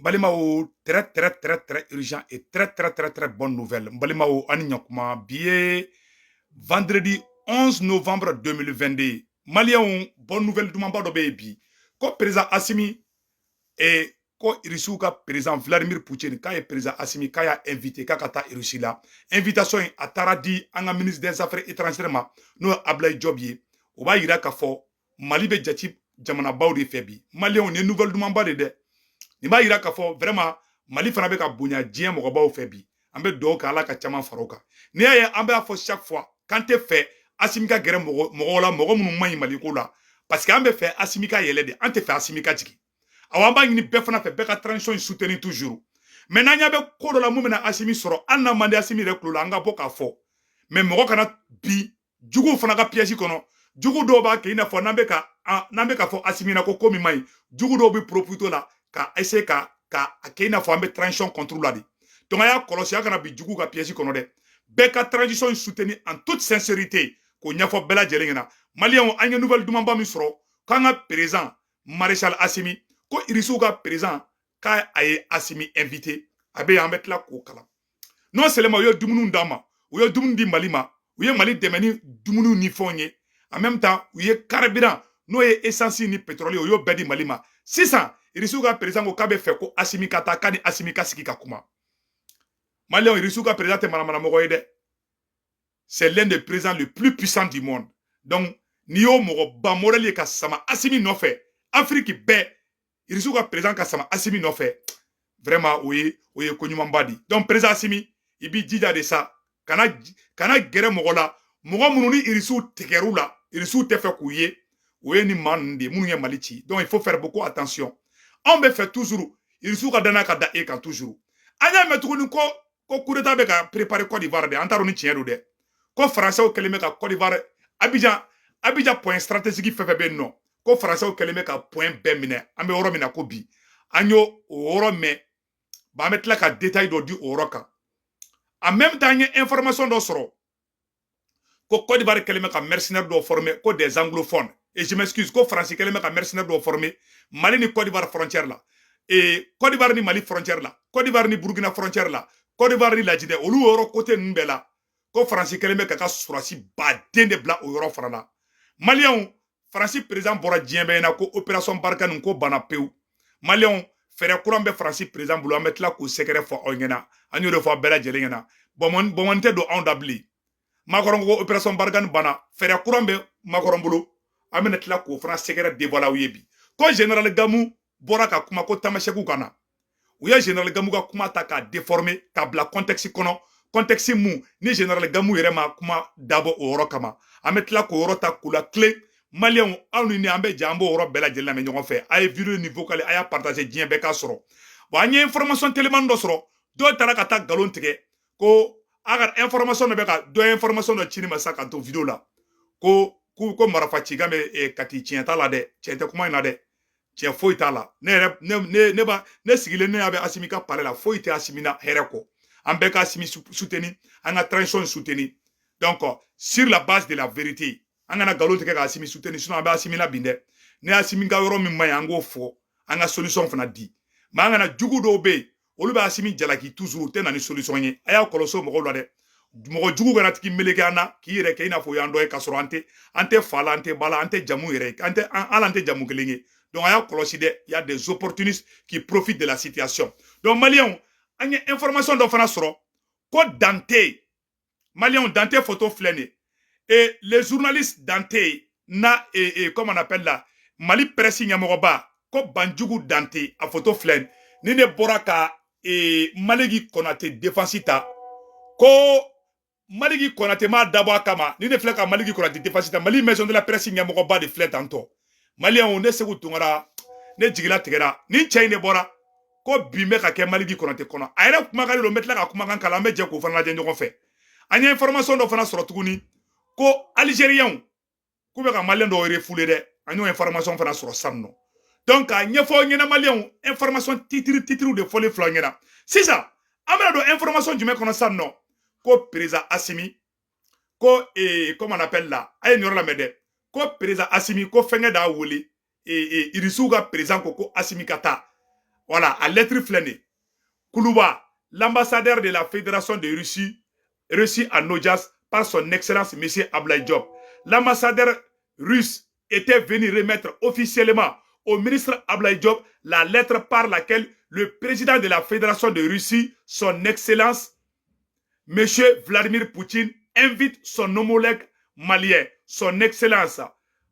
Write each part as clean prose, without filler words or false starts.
N balimaw, très très très très urgent et très très très très bonne nouvelle. N balimaw, ani ɲakuma. Bi ye vendredi 11 novembre 2022. Maliyɛnw, bonne nouvelle dumanba dɔ bɛ yen bi, ko président Assimi et ko Irisiw ka président Vladimir Poutine k'a ye président Assimi k'a y'a invité k'a ka taa Irisi la. Invitation in, a taara di an ka ministre des Affaires étrangères ma, n'o ye Ablaye Diop ye. O b'a yira k'a fɔ Mali bɛ jate jamanabaw de fɛ bi. Maliyɛnw, nin ye nouvelle dumanba de dɛ. Nin b'a yira k'a fɔ vraiment Mali fana bɛ ka bonya diɲɛ mɔgɔbaw fɛ bi. An bɛ dugawu kɛ, Ala ka caman fara o kan. N'i y'a ye an b'a fɔ chaque fois k'an tɛ fɛ Asimi ka gɛrɛ mɔgɔ mɔgɔw la, mɔgɔ minnu man ɲi Maliko la, parce que an bɛ fɛ Asimi ka yɛlɛ de, an tɛ fɛ Asimi ka jigin. Awɔ, an b'a ɲini bɛɛ fana fɛ, bɛɛ ka transition in soutenir toujours. Mais n'an ɲɛ bɛ ko dɔ la mun bɛna Asimi sɔrɔ, hali n'a man di Asimi yɛrɛ tulo la, an ka bɔ k'a fɔ. Mais mɔgɔ kana bi juguw fana ka piège kɔnɔ. Jugu dɔw b'a kɛ i n'a fɔ n'an bɛ ka fɔ Asimi na ko ko min man ɲi, jugu dɔw bɛ profiter la ka essayer ka a kɛ i n'a fɔ an bɛ transition contre la de. Donc a y'a kɔlɔsi, a kana bi jugu ka piège kɔnɔ dɛ. Bɛɛ ka transition in soutenir en toute sincérité, k'o ɲɛfɔ bɛɛ lajɛlen ɲɛna. Maliyɛnw, an ye nouvelle dumanba min sɔrɔ, k'an ka président maréchal Asimi, ko Irisiw ka président k'a a ye Asimi invité. A bɛ yan, an bɛ tila k'o kalan. Non seulement u ye dumuniw d'an ma, u ye dumuni di Mali ma, u ye Mali dɛmɛ ni dumuniw ni fɛnw ye, en même temps u ye carburant, n'o ye essence ni pétrole ye, u y'o bɛɛ di Mali ma. Sisan Irisiw ka président ko k'a bɛ fɛ ko Asimi ka taa, k'a ni Asimi ka sigi ka kuma. Maliyɛnw, Irisiw ka président tɛ manamana mɔgɔ ye dɛ. C'est l'un des présidents le plus puissants du monde. Donc n'i y'o mɔgɔ ba modèle ye ka sama Asimi nɔfɛ, Afiriki bɛɛ, Irisiw ka président ka sama Asimi nɔfɛ, vraiment o ye ko ɲumanba di. Donc président Asimi, i b'i jija de sa, kana gɛrɛ mɔgɔ la, mɔgɔ minnu ni Irisiw tigɛr'u la, Irisiw tɛ fɛ k'u ye. O ye ni maa ninnu de ye minnu ye Mali ci. Donc il faut faire beaucoup attention. Anw bɛ fɛ toujours Irisiw ka danaya ka da e kan toujours. An y'a mɛn tuguni ko coup d'état bɛ ka préparer Côte d'Ivoire dɛ. An t'a dɔn ni tiɲɛ don dɛ, ko Faransɛw kɛlen bɛ ka Côte d'Ivoire, Abidjan point stratégique fɛn fɛn bɛ yen nɔ, ko Faransɛw kɛlen bɛ ka point bɛɛ minɛ. An bɛ yɔrɔ min na ko bi, an y'o o yɔrɔ mɛn. Bon, an bɛ tila ka détail dɔ di o yɔrɔ kan. En même temps, an ye information dɔ sɔrɔ ko Côte d'Ivoire kɛlen bɛ ka mercenaires dɔw former, ko des anglophones, et je m'excuse, ko Faransi kɛlen bɛ ka mercenaires dɔw former Mali ni Côte d'Ivoire frontière la, et Côte d'Ivoire ni Mali frontière la, Côte d'Ivoire ni Burkina frontière la, Côte d'Ivoire ni Lajinɛ, olu yɔrɔ côté ninnu bɛɛ la, ko Faransi kɛlen bɛ ka ka sɔrɔsi baden de bila o yɔrɔ fana na. Maliyɛnw, Faransi président bɔra diɲɛ bɛɛ ɲɛna ko opération Barkhane ko banna pewu. Maliyɛnw, fɛɛrɛ kura bɛ Faransi président bolo, an bɛ tila k'o sɛgɛrɛ fɔ aw ɲɛna. An y'o de fɔ bɛɛ lajɛlen ɲɛna. Bɔnbɔn tɛ don anw da bilen. Macron ko opération Barkhane banna, fɛɛrɛ kura bɛ Macron bolo, an bɛna tila k'o fana sɛgɛrɛ dévoiler aw ye bi. Ko général Gamu bɔra ka kuma ko Tamasɛkiw ka na. U ye général Gamu ka kuma ta k'a déformer, k'a bila contexte kɔnɔ, contexte mun ni général Gamu yɛrɛ ma kuma dabɔ o yɔrɔ kama. An bɛ tila k'o yɔrɔ ta k'u la tile. Maliyɛnw, aw ni ne, an bɛ jɛ, an b'o yɔrɔ bɛɛ lajɛlen lamɛn ɲɔgɔn fɛ. A ye vidéo ni vocal, a y'a partager, diɲɛ bɛɛ k'a sɔrɔ. Bon, an ye information telimani dɔ sɔrɔ. Dɔw taara ka taa nkalon tigɛ ko a ka information dɔ bɛ ka dɔ ye information dɔ ci ne ma sisan ka to vidéo la, ko marifa cikan bɛ Kati. Tiɲɛ t'a la dɛ, tiɲɛ tɛ kuma in na dɛ, tiɲɛ foyi t'a la. Ne yɛrɛ, ne ba ne sigilen, ne y'a bɛ Asimi ka palais la, foyi tɛ Asimi na hɛrɛ kɔ. An bɛɛ ka Asimi soutenir, an ka transition soutenir, donc sur la base de la vérité. An kana nkalon tigɛ ka Asimi soutenir, sinon an bɛ Asimi la bin dɛ. Ne Asimi ka yɔrɔ min man ɲi, an k'o fɔ, an ka solution fana di. Mais an kana, jugu dɔw bɛ yen, olu bɛ Asimi jalaki toujours, u tɛ na ni solution ye. A y'a kɔlɔsi o mɔgɔw la dɛ. Mɔgɔ jugu kana tigi meleke an na k'i yɛrɛ kɛ i n'a fɔ y'an dɔ ye, k'a sɔrɔ an tɛ fa la, an tɛ ba la, an tɛ jamu yɛrɛ, an tɛ hali an tɛ jamu kelen ye. Donc a y'a kɔlɔsi dɛ, il y a des opportunistes qui profitent de la situation. Donc Maliyɛnw, an ye information dɔ fana sɔrɔ ko Dante, Maliyɛnw, Dante photo filɛ nin ye, et les journalistes Dante na et comment on appelle là, Mali presse ɲɛmɔgɔba, ko Banjugu Dante, a photo filɛ ni ne bɔra ka Maliki Konate défense ta, ko Maliki Konate m'a dabɔ a kama. Ni ne filɛ ka Maliki Konate défense ta, Mali maison de la presse ɲɛmɔgɔba de filɛ tantɔ. Maliyɛnw, ne Segu Tunkara, ne jigila tigɛra. Ni cɛ in de bɔra ko bin bɛ ka kɛ Maliki Konate kɔnɔ. A yɛrɛ kumakan de don, n bɛ tila ka kumakan kalan, an bɛ jɛ k'o fana lajɛ ɲɔgɔn fɛ. An ye information dɔ fana sɔrɔ tuguni ko Algériens k'u bɛ ka Maliyɛn dɔw refouler dɛ. An y'o information fana sɔrɔ sisan nɔ. Donc k'a ɲɛfɔ ɲɛna, Maliyɛnw, information titre titre de fɔli filɛ ɲɛna. Sisan an bɛna don information jumɛn kɔnɔ sisan nɔ? Ko président Asimi ko comment on appelle là, a ye nin yɔrɔ lamɛn dɛ, ko président Asimi ko fɛnkɛ d'a wele, Irisiw ka président ko Asimi ka taa. Voilà, a lettre filɛ nin ye. Kuluba, l'ambassadeur de la Fédération de Russie reçu en audience par son excellence M. Ablaye Diop. L'ambassadeur russe était venu remettre officiellement au ministre Ablaye Diop la lettre par laquelle le président de la Fédération de Russie, son excellence M. Vladimir Poutine, invite son homologue malien, son excellence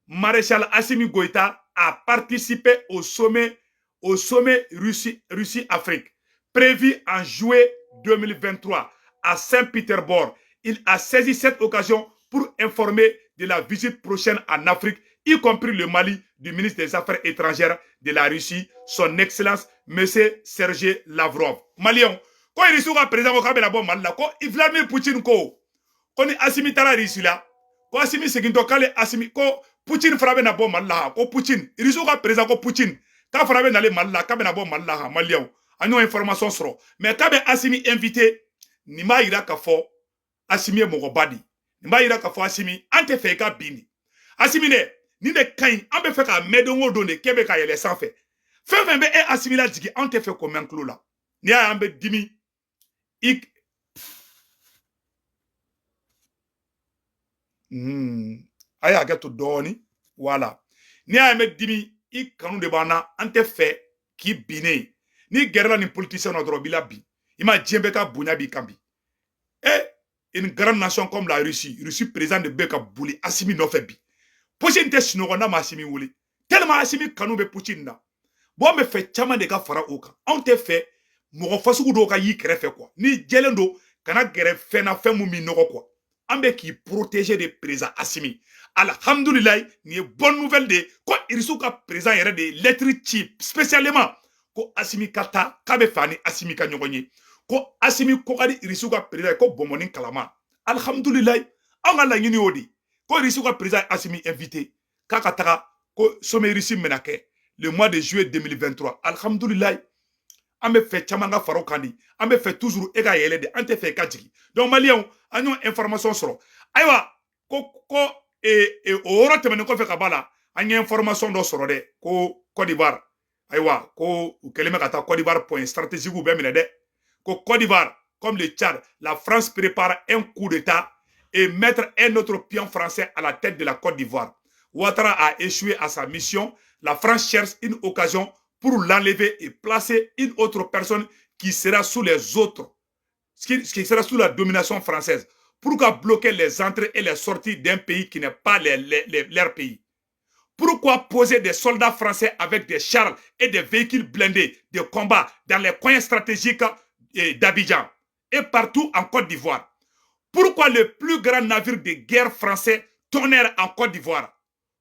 Maréchal Assimi Goïta, à participer au sommet Russie-Afrique, prévu en juillet 2023 à Saint-Pétersbourg. Il a saisi cette occasion pour informer de la visite prochaine en Afrique, y compris le Mali, du ministre des Affaires étrangères de la Russie, son Excellence M. Sergei Lavrov. Malien, ko Russie ka président ko k'a bɛna bɔ Mali la, ko Vladimir Poutine ko ni Assimi taara Russie la, ko Assimi segintɔ k'ale Assimi ko Poutine fana bɛna bɔ Mali la, ko Poutine, Russie ka président ko Poutine k'a fana bɛ nalen Mali la, k'a bɛna bɔ Mali la. Maliyɛnw, an y'o information sɔrɔ, mais k'a bɛ Assimi invité. Nin b'a yira k'a fɔ Assimi ye mɔgɔba de ye. Nin b'a yira k'a fɔ Assimi, an tɛ fɛ i ka bin de. Assimi dɛ, nin de ka ɲi, an bɛ fɛ k'a mɛn don o don de k'e bɛ ka yɛlɛ sanfɛ. Fɛn fɛn bɛ e Assimi lajigin, anw tɛ fɛ k'o mɛn tulo la. N'i y'a ye an bɛ dimi i a y'a hakɛ to dɔɔni. Voilà, n'i y'a ye an bɛ dimi, i kanu de b'an na, an tɛ fɛ k'i binnen ye. N'i gɛrɛla nin politicien na dɔrɔn, o b'i la bi. I ma diɲɛ bɛɛ ka bonya b'i kan bi. Une grande nation comme la Russie, Russie président de bɛ ka boli Assimi nɔfɛ bi. Poutine tɛ sunɔgɔ n'a ma Assimi wele, tellement Assimi kanu bɛ Poutine na. Bon, an bɛ fɛ caman de ka fara o kan. Anw tɛ fɛ mɔgɔ fasugu dɔw ka y'i kɛrɛfɛ quoi. N'i jɛlen don, kana gɛrɛ fɛn na, fɛn mun b'i nɔgɔ quoi. An bɛ k'i protéger de, président Assimi. Alhamdulilayi, nin ye bonne nouvelle de ye, ko Irisiw ka président yɛrɛ de ye lettre ci spécialement ko Assimi ka taa, k'a bɛ fɛ ani Assimi ka ɲɔgɔn ye, ko Assimi ko ka di Irisiw ka président ye ko bɔnbɔnni kalama. Alhamdulilayi, anw ka laɲini y'o de ye, ko Irisiw ka président ye Assimi invité k'a ka taga, ko sommet Russie bɛna kɛ le mois de juillet 2023. Alhamdulilayi, an bɛ fɛ caman ka fara o kan de. An bɛ fɛ toujours e ka yɛlɛ de, an tɛ fɛ e ka jigin. Donc maliyɛnw, an y'o information sɔrɔ. Ayiwa, ko o yɔrɔ tɛmɛnen kɔfɛ ka b'a la, an ye information dɔ sɔrɔ dɛ, ko Côte d'Ivoire, ayiwa, ko u kɛlen bɛ ka taa Côte d'Ivoire point stratégique bɛɛ minɛ dɛ. Ko Côte d'Ivoire, comme le Tchad, la France prépare un coup d'État et mettre un autre pion français à la tête de la Côte d'Ivoire. Ouattara a échoué à sa mission. La France cherche une occasion pour l'enlever et placer une autre personne qui sera sous les autres, qui sera sous la domination française. Pourquoi bloquer les entrées et les sorties d'un pays qui n'est pas leur pays? Pourquoi poser des soldats français avec des chars et des véhicules blindés de combat dans les coins stratégiques d'Abidjan et partout en Côte d'Ivoire? Pourquoi le plus grand navire de guerre français Tonnerre en Côte d'Ivoire?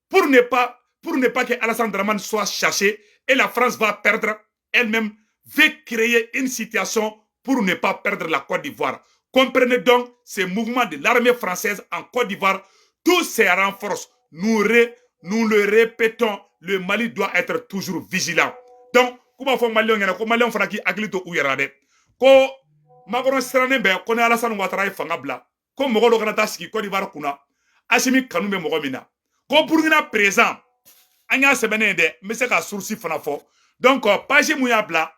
Pour ne pas que Alassane Dramane soit chassé et la France va perdre elle-même, veut créer une situation pour ne pas perdre la Côte d'Ivoire. Comprenez donc ces mouvements de l'armée française en Côte d'Ivoire, tous ces renforts. Nous le répétons, le Mali doit être toujours vigilant. Donc, kuma fɔ Maliyɛnw ɲɛna ko Maliyɛnw fana k'i hakili to u yɛrɛ la dɛ, ko Macron sirannen bɛ ko ni Alassane Ouattara ye fanga bila, ko mɔgɔ dɔ kana taa sigi Côte d'Ivoire kunna, Assimi kanu bɛ mɔgɔ min na. Ko Burkina président, an y'a sɛbɛnnen ye dɛ, n bɛ se ka source fana fɔ. Donc page mun y'a bila,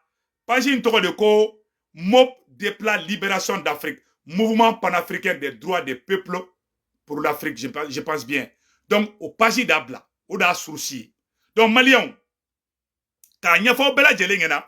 page in tɔgɔ de ko MOP Dépla Libération d'Afrique, Mouvement panafricain des droits des peuples pour l'Afrique, je pense bien. Donc o page d'a bila, o de y'a source ye. Donc maliyɛnw, k'a ɲɛfɔ bɛɛ lajɛlen ɲɛna,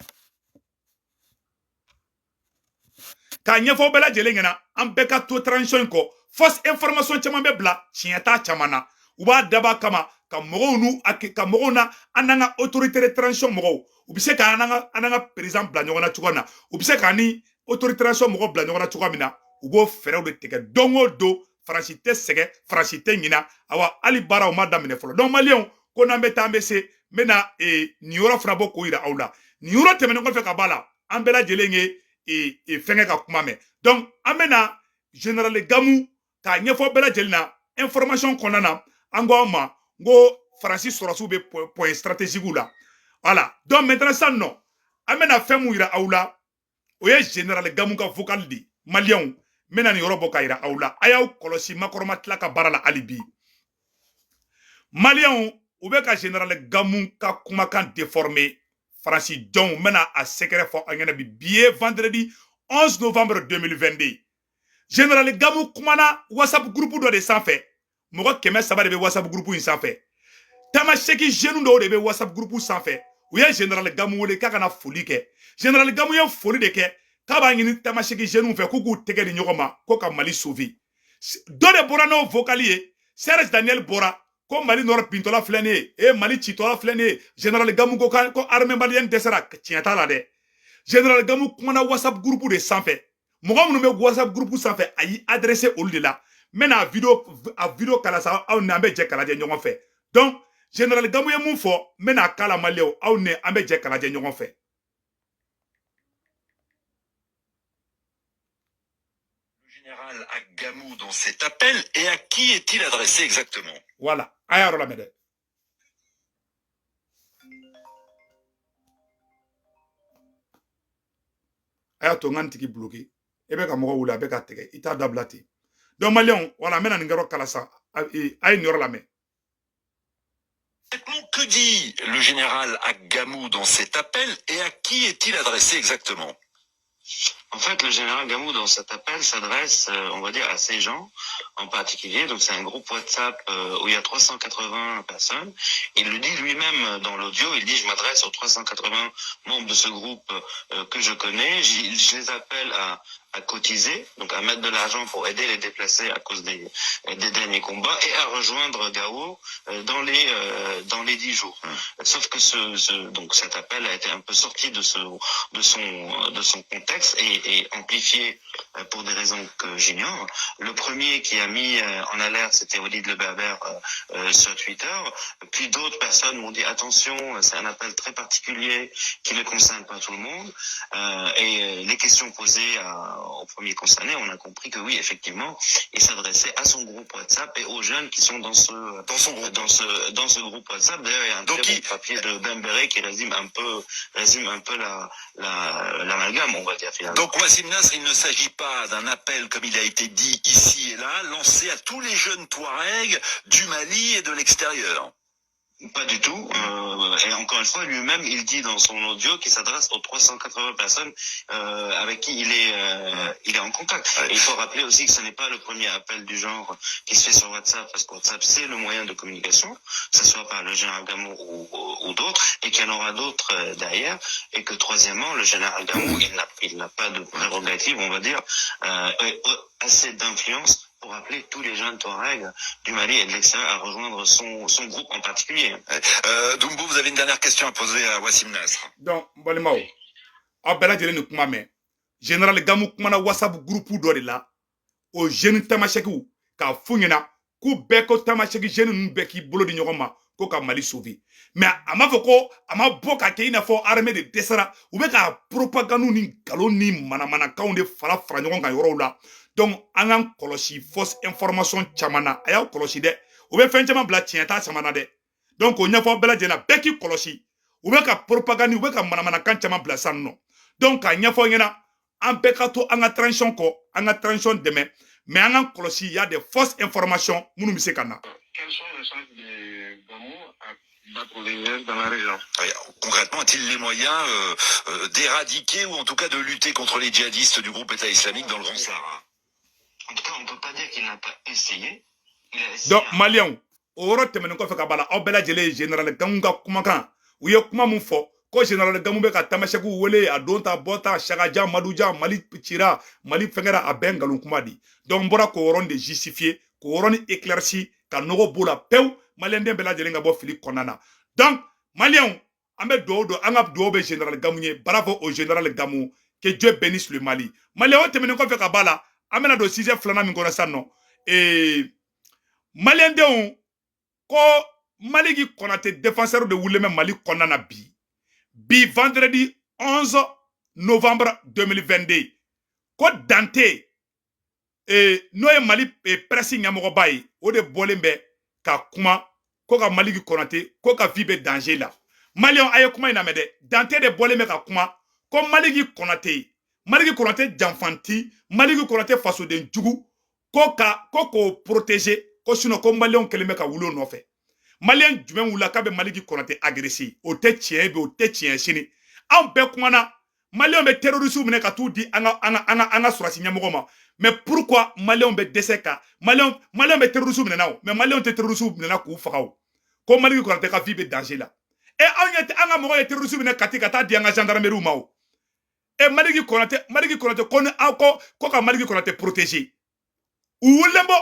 k'a ɲɛfɔ bɛɛ lajɛlen ɲɛna, an bɛɛ ka to transition in kɔ. Fausse information caman bɛ bila, tiɲɛ t'a caman na. U b'a dab'a kama ka mɔgɔw n'u ka mɔgɔw na, an n'an ka autorité de transition mɔgɔw, u bɛ se ka an n'an ka président bila ɲɔgɔn na cogo min na, u bɛ se k'an ni autorité transition mɔgɔw bila ɲɔgɔn na cogo min na, u b'o fɛɛrɛw de tigɛ don o don. Faransi tɛ sɛgɛn, Faransi tɛ ɲina. Awa, hali baaraw ma daminɛ fɔlɔ. Donc maliyɛnw, ko n'an bɛ taa, an bɛ se, n bɛna nin yɔrɔ fana bɔ k'o yira aw la. Nin yɔrɔ tɛmɛnen kɔfɛ ka b'a la, an bɛɛ lajɛlen ye fɛnkɛ ka kuma mɛn. Donc an bɛna général Gamu k'a ɲɛfɔ bɛɛ lajɛlen na information kɔnɔna na. An ko aw ma n ko Faransi sɔrɔsiw bɛ point stratégique la. Voilà, donc maintenant sisan nɔ, an bɛna fɛn mun yira aw la, o ye général Gamu ka vocal de. Maliyɛnw, n bɛna nin yɔrɔ bɔ k'a yira aw la. A y'aw kɔlɔsi Macron ma tila ka baara la hali bi. Maliyɛnw, u bɛ ka général Gamu ka kumakan déformer. Faransi jɔnw, n bɛna a secret fɔ an ɲɛna bi. Bi ye vendredi 11 novembre 2022. Général Gamou kumana WhatsApp groupe dɔ de sanfɛ. Mɔgɔ 300 de bɛ WhatsApp groupe in sanfɛ. Tamaseki jeune dɔw de bɛ WhatsApp groupe sanfɛ. U ye Général Gamou wele k'a ka na foli kɛ. Général Gamou ye foli de kɛ, k'a b'a ɲini Tamaseki jeunes fɛ k'u k'u tɛgɛ di ɲɔgɔn ma ko ka Mali sauver. Dɔ de bɔra n'o vocal ye. Serge Daniel bɔra ko Mali nord bintɔla filɛ nin ye, e Mali citɔla filɛ nin ye. Général Gamou ko ko armée malienne dɛsɛra. Tiɲɛ t'a la dɛ. Général Gamou kumana WhatsApp groupe de sanfɛ. Mɔgɔ minnu bɛ WhatsApp groupe sanfɛ, a y'i adressé olu de la. N bɛna a vidéo kala sa, aw ni an bɛ jɛ k'a lajɛ ɲɔgɔn fɛ. Donc Général Gamou ye mun fɔ, n bɛna kala maliyɛnw, aw ni an bɛ jɛ k'a lajɛ ɲɔgɔn fɛ. Général Gamou dans cet appel, et à qui est-il adressé exactement? Voilà, a y'a yɔrɔ lamɛn dɛ. A y'a to n ka nin tigi bloqué. E bɛ ka mɔgɔ wele, a bɛ ka tigɛ, i t'a dabila ten. Donc maliyɛnw, voilà, n bɛna nin yɔrɔ kala sa. A ye nin yɔrɔ lamɛn. Que dit le général Gamou dans cet appel et à qui est-il adressé exactement? En fait, le général Gamou, dans cet appel, s'adresse, on va dire, à ces gens en particulier. Donc, c'est un groupe WhatsApp où il y a 380 personnes. Il le dit lui-même dans l'audio. Il dit, je m'adresse aux 380 membres de ce groupe que je connais. Je les appelle à cotiser, donc à mettre de l'argent pour aider les déplacés à cause des derniers combats et à rejoindre Gao dans les 10 jours. Sauf que donc cet appel a été un peu sorti de son contexte et amplifié pour des raisons que j'ignore. Le premier qui a mis en alerte, c'était Walid Le Berber sur Twitter. Puis d'autres personnes m'ont dit attention, c'est un appel très particulier qui ne concerne pas tout le monde. Et les questions posées au premier concerné, on a compris que oui, effectivement, il s'adressait à son groupe WhatsApp et aux jeunes qui sont dans ce groupe WhatsApp. D'ailleurs, il y a un très bon papier de Bembere qui résume un peu l'amalgame, on va dire finalement. Donc Wassim Nasr, il ne s'agit pas d'un appel, comme il a été dit ici et là, lancé à tous les jeunes Touaregs du Mali et de l'extérieur. Pas du tout. Et encore une fois, lui-même, il dit dans son audio qu'il s'adresse aux 380 personnes avec qui il est en contact. Et il faut rappeler aussi que ce n'est pas le premier appel du genre qui se fait sur WhatsApp, parce que WhatsApp, c'est le moyen de communication, que ce soit par le général Gamou ou d'autres, et qu'il y en aura d'autres derrière. Et que troisièmement, le général Gamou, il n'a pas de prérogative, on va dire, assez d'influence pour appeler tous les jeunes Touaregs du Mali et de l'extérieur à rejoindre son groupe en particulier. Dumbo, vous avez une dernière question à poser à Wassim Nasr. Donc, balimaw, aw bɛɛ lajɛlen ni kuma mɛn. Général Gamou kumana WhatsApp groupe dɔ de la, o jeune tamasɛkiw, k'a f'u ɲɛna k'u bɛɛ ko tamasɛki jeune ninnu bɛɛ k'i bolo di ɲɔgɔn ma ko ka Mali sauver. Mais a m'a fɔ ko a ma bɔ ka kɛ i n'a fɔ armée de dɛsɛra. U bɛ ka propagande ni nkalon ni manamanakanw de fara fara ɲɔgɔn kan yɔrɔw la. Donc an k'an kɔlɔsi fausse information caman na. A y'aw kɔlɔsi dɛ, u bɛ fɛn caman bila tiɲɛ t'a caman na dɛ. Donc o ɲɛfɔ bɛɛ lajɛlen na, bɛɛ k'i kɔlɔsi. U bɛ ka propagande, u bɛ ka manamanakan caman bila sisan nɔ. Donc k'a ɲɛfɔ ɲɛna, an bɛɛ ka to an ka transition kɔ, an ka transition dɛmɛ, mais an k'an kɔlɔsi, il y a des fausses informations minnu bɛ se ka na. Quels sont les chances de Gamou à battre les dans la région? Concrètement, a-t-il les moyens d'éradiquer ou en tout cas de lutter contre les djihadistes du groupe État islamique dans le Grand Sahara? En tout cas, on ne peut pas dire qu'il n'a pas essayé. Il a essayé. Donc, Maliens, o yɔrɔ tɛmɛnen kɔfɛ ka b'a la, aw bɛɛ lajɛlen ye Général Gamou ka kumakan. U ye kuma mun fɔ ko Général Gamou bɛ ka tamasɛkiw wele a don ta bɔ ta Sakajan Madujan Mali cira Mali fɛnkɛra, a bɛɛ nkalon kuma di. Donc n bɔra k'o yɔrɔnin de justifier, k'o yɔrɔnin éclairci, ka nɔgɔ b'o la pewu, maliyɛnden bɛɛ lajɛlen ka bɔ fili kɔnɔna na. Donc maliyɛnw, an bɛ dugawu don, an ka dugawu bɛ Général Gamou ye. Bravo au Général Gamou, que Dieu bénisse le Mali. Maliyɛn, o tɛmɛnen kɔfɛ ka b'a la, an bɛna don sujet filanan min kɔnɔ sisan nɔ, maliyɛndenw, ko Maliki Konate défenseur de wulilen bɛ Mali kɔnɔna na bi. Bi vendredi 11 novembre 2022, ko Dante, n'o ye Mali presse ɲɛmɔgɔba ye, o de bɔlen bɛ ka kuma ko ka Maliki Konate ko ka vie bɛ danger la. Maliyɛnw, a ye kuma in lamɛn dɛ. Dante de bɔlen bɛ ka kuma ko Maliki Konate, Maliki Konate janfanti, Maliki Konate fasoden jugu, ko ka ko k'o protéger, ko sinon ko maliyɛnw kɛlen bɛ ka wuli o nɔfɛ. Malien jumɛn wulila k'a bɛ Maliki Konate agressé? O tɛ tiɲɛ bi, o tɛ tiɲɛ sini. Anw bɛɛ kumana. Maliyɛnw bɛ terroriste minɛ ka t'u di an ka sɔrɔsi ɲɛmɔgɔ ma. Mais pourquoi maliyɛnw bɛ dɛsɛ ka maliyɛnw bɛ terroriste minɛ na o, mais maliyɛnw tɛ terroriste minɛ k'u faga o? Ko Maliki Konate ka vie bɛ danger la. E, anw ɲɛ tɛ an ka mɔgɔw ye terroriste minɛ Kati ka taa di an ka gendarmerie ma o. E, Maliki Konate ko ni aw ko ka Maliki Konate protéger, u wulilen bɔ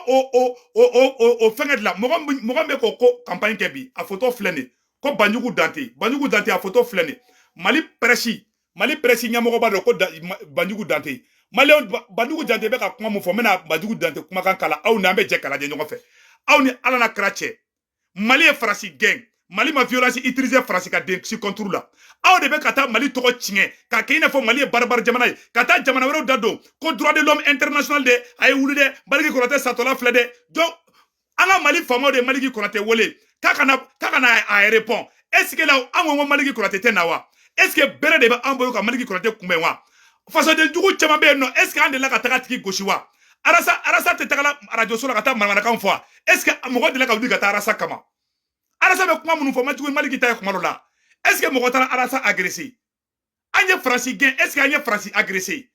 o fɛngɛ de la. Mɔgɔ mɔgɔ bɛ k'o ko campagne kɛ bi, a photo filɛ nin, ko Banjugu Dante. Banjugu Dante, a photo filɛ nin. Mali presse ɲɛmɔgɔba dɔ ko Banjugu Dante. Maliyɛn, Banjugu Dante bɛ ka kuma mun fɔ? N bɛna Banjugu Dante kumakan kala aw ni an bɛ jɛ k'a lajɛ ɲɔgɔn fɛ. Aw ni Ala n'a kɛra cɛ, Mali ye Faransi gɛn, Mali ma violence utiliser Faransi ka den si contre la. Aw de bɛ ka taa Mali tɔgɔ tiɲɛ k'a kɛ i n'a fɔ Mali ye baribari jamana ye, ka taa jamana wɛrɛw da don ko droit de l'homme international de a ye wuli dɛ. Maliki Konate satɔla filɛ dɛ. Donc an ka Mali faamaw de ye Maliki Konate wele k'a kana a répond. Est ce que la an ko Maliki Konate tɛ na wa? Est ce que bere de bɛ an bolo ka Maliki Konate kunbɛn wa? Fasoden jugu caman bɛ yen nɔ. Est ce que an delila ka taga tigi gosi wa? Arasa tɛ tagala arajo so la ka taa manamanakan fɔ wa? Est ce que mɔgɔ delila ka wuli ka taa Arasa kama? Arasa bɛ kuma minnu fɔ, ma jugu Maliki ta ye kuma dɔ la. Est ce que mɔgɔ taara Arasa agressé? An ye Faransi gɛn, est ce que an ye Faransi agressé?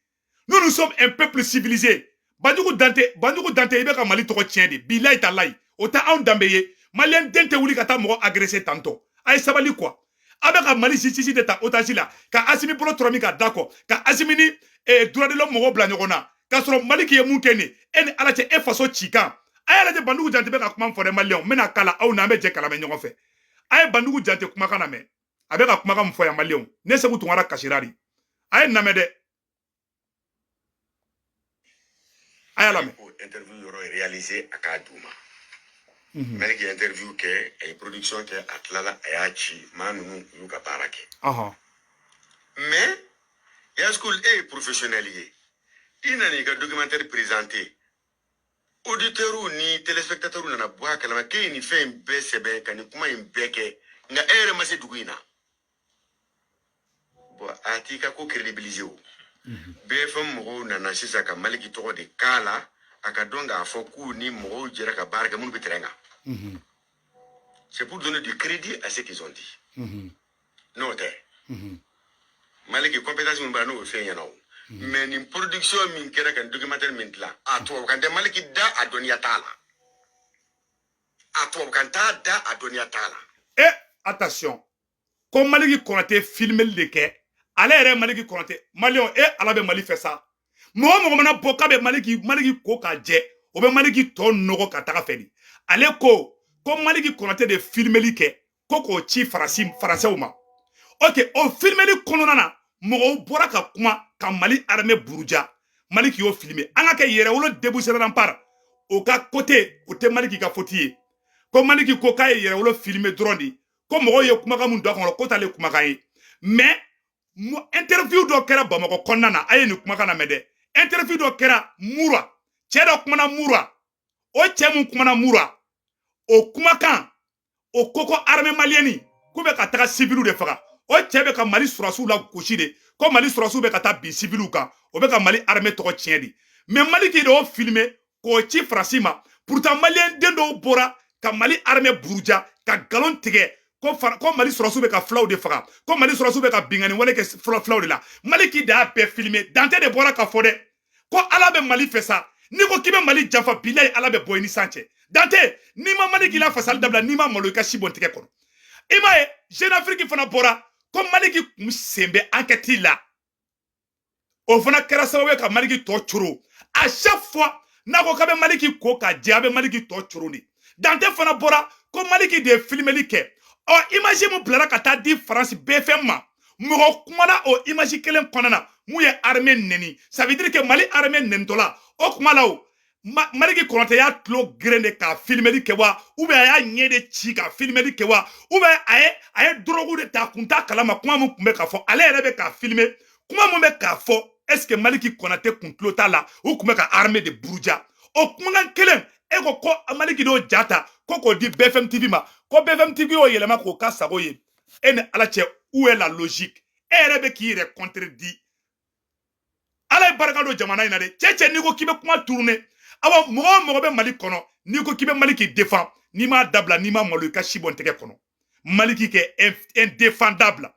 Nous, nous sommes un peuple civilisé. Banjugu Dante, Banjugu Dante, i bɛ ka Mali tɔgɔ tiɲɛ de. Bilayi talayi, o tɛ anw danbe ye. Maliyɛn den tɛ wuli ka taa mɔgɔ agressé tantɔ. A ye sabali quoi. A bɛ ka Mali justice de ta otage la, ka Asimi bolo tɔrɔ min ka da kɔ, ka Asimi ni droit de l'homme mɔgɔw bila ɲɔgɔn na, k'a sɔrɔ Mali k'i ye mun kɛ nin? E ni Ala cɛ, e faso cikan. A y'a lajɛ, Banjugu Jante bɛ ka kuma fɔ dɛ. Maliyɛnw, n bɛna kala aw n'an bɛ jɛ kalamɛ ɲɔgɔn fɛ. A ye Banjugu Jante kumakan lamɛn, a bɛ ka kumakan min fɔ yan. Maliyɛnw, ne Segu Tunkara kasira de. A ye lamɛn dɛ, a y'a lamɛn. Interview yɔrɔ réalisé, a k'a d'u ma. Maliki ye interview kɛ, a ye production kɛ, a tilala, a y'a ci maa ninnu, u y'u ka baara kɛ. Mais Yaskul, e ye professionnel ye, i nana i ka documentaire présenté, auditeurs ni téléspectateurs nana bɔ a kalama k'e ye nin fɛn in bɛɛ sɛbɛn ka nin kuma in bɛɛ kɛ, nka e yɛrɛ ma se dugu in na. Bon, a t'i ka ko crédibiliser o. BFM mɔgɔw nana sisan ka Maliki tɔgɔ de k'a la, a ka dɔn k'a fɔ k'u ni mɔgɔw jɛra ka baara kɛ minnu bɛ terrain kan. C'est pour donner du crédit à ce qu'ils ont dit. N'o tɛ, Maliki compétence min b'a la, n'o ye fɛn ɲɛna o. Mais nin production min kɛra ka nin documentaire min dilan, a tubabukan tɛ Maliki da, a dɔnniya t'a la. A tubabukan t'a da, a dɔnniya t'a la. E, attention, ko Maliki Konate filmeli de kɛ, ale yɛrɛ Maliki Konate. Maliyɛnw, e Ala bɛ Mali fɛ sa. Mɔgɔ mɔgɔ mana bɔ k'a bɛ Maliki ko k'a jɛ, o bɛ Maliki tɔ nɔgɔ ka taga fɛ de. Ale ko Maliki Konate de filmeli kɛ ko k'o ci Faransi, Faransɛw ma. Ok, o filmeli kɔnɔna na, mɔgɔw bɔra ka kuma ka Mali armée buruja. Maliki y'o filmer. An ka kɛ Yɛrɛwolo Debout sur Rempart o ka côté, o tɛ Maliki ka faute ye. Ko Maliki ko k'a ye Yɛrɛwolo filmer dɔrɔn de, ko mɔgɔw ye kumakan mun don a kɔnɔ, ko t'ale kumakan ye. Mais interview dɔ kɛra Bamakɔ kɔnɔna na. A ye nin kumakan lamɛn dɛ. Interview dɔ kɛra Mura, cɛ dɔ kumana Mura. O cɛ mun kumana Mura, o kumakan o ko armée malienne k'u bɛ ka taga civiliw de faga. O cɛ bɛ ka Mali sɔrɔsiw la gosi de, ko Mali sɔrɔsiw bɛ ka taa bin civiliw kan, o bɛ ka Mali armée tɔgɔ tiɲɛ de. Mais Maliki de y'o filmer k'o ci Faransi ma. Pourtant maliyɛn den dɔw bɔra ka Mali armée buruja, ka nkalon tigɛ ko Mali sɔrɔsiw bɛ ka filaw de faga, ko Mali sɔrɔsiw bɛ ka binkanni wale kɛ filaw de la. Maliki de y'a bɛɛ filmer. Dante de bɔra ka fɔ dɛ ko Ala bɛ Mali fɛ sa. N'i ko k'i bɛ Mali janfa, bilayi, Ala bɛ bɔ i ni san cɛ. Dante, n'i ma Maliki la fasali dabila, n'i ma malo, i ka si bɔn tigɛ kɔnɔ. I m'a ye, Jeune Afrique fana bɔra ko Maliki kun sen bɛ enquête la. O fana kɛra sababu ye ka Maliki tɔ coro. À chaque fois n'a ko k'a bɛ Maliki ko ka jɛ, a bɛ Maliki tɔ coro de. Dante fana bɔra ko Maliki de ye filmeli kɛ. Ɔ, image mun bilara ka taa di Faransi BFM ma, mɔgɔ kumana o image kelen kɔnɔna na mun ye armée neni. Ça veut dire que Mali armée nɛnitɔla o kuma la, o Maliki Konate y'a tulo geren de ka filmeli kɛ wa, ou bien a y'a ɲɛ de ci ka filmeli kɛ wa, ou bien a ye drogue de ta, a kun t'a kalama kuma mun kun bɛ k'a fɔ, ale yɛrɛ bɛ k'a filmer kuma mun bɛ k'a fɔ. Est ce que Maliki Konate kun tulo t'a la, u kun bɛ ka armée de buruja? O kumakan kelen, e ko Maliki d'o ja ta ko k'o di BFM TV ma, ko BFM TV y'o yɛlɛma k'o ka sago ye. E ni Ala cɛ, où est la logique? E yɛrɛ bɛ k'i yɛrɛ contredit. Ala ye barika don jamana in na dɛ. Cɛ, n'i ko k'i bɛ kuma tourner, awa, mɔgɔ o mɔgɔ bɛ Mali kɔnɔ, n'i ko k'i bɛ Mali k'i défend, N'i m'a dabila, n'i ma malo, i ka si bɔ n tɛgɛ kɔnɔ. Maliki kɛ indéfendable.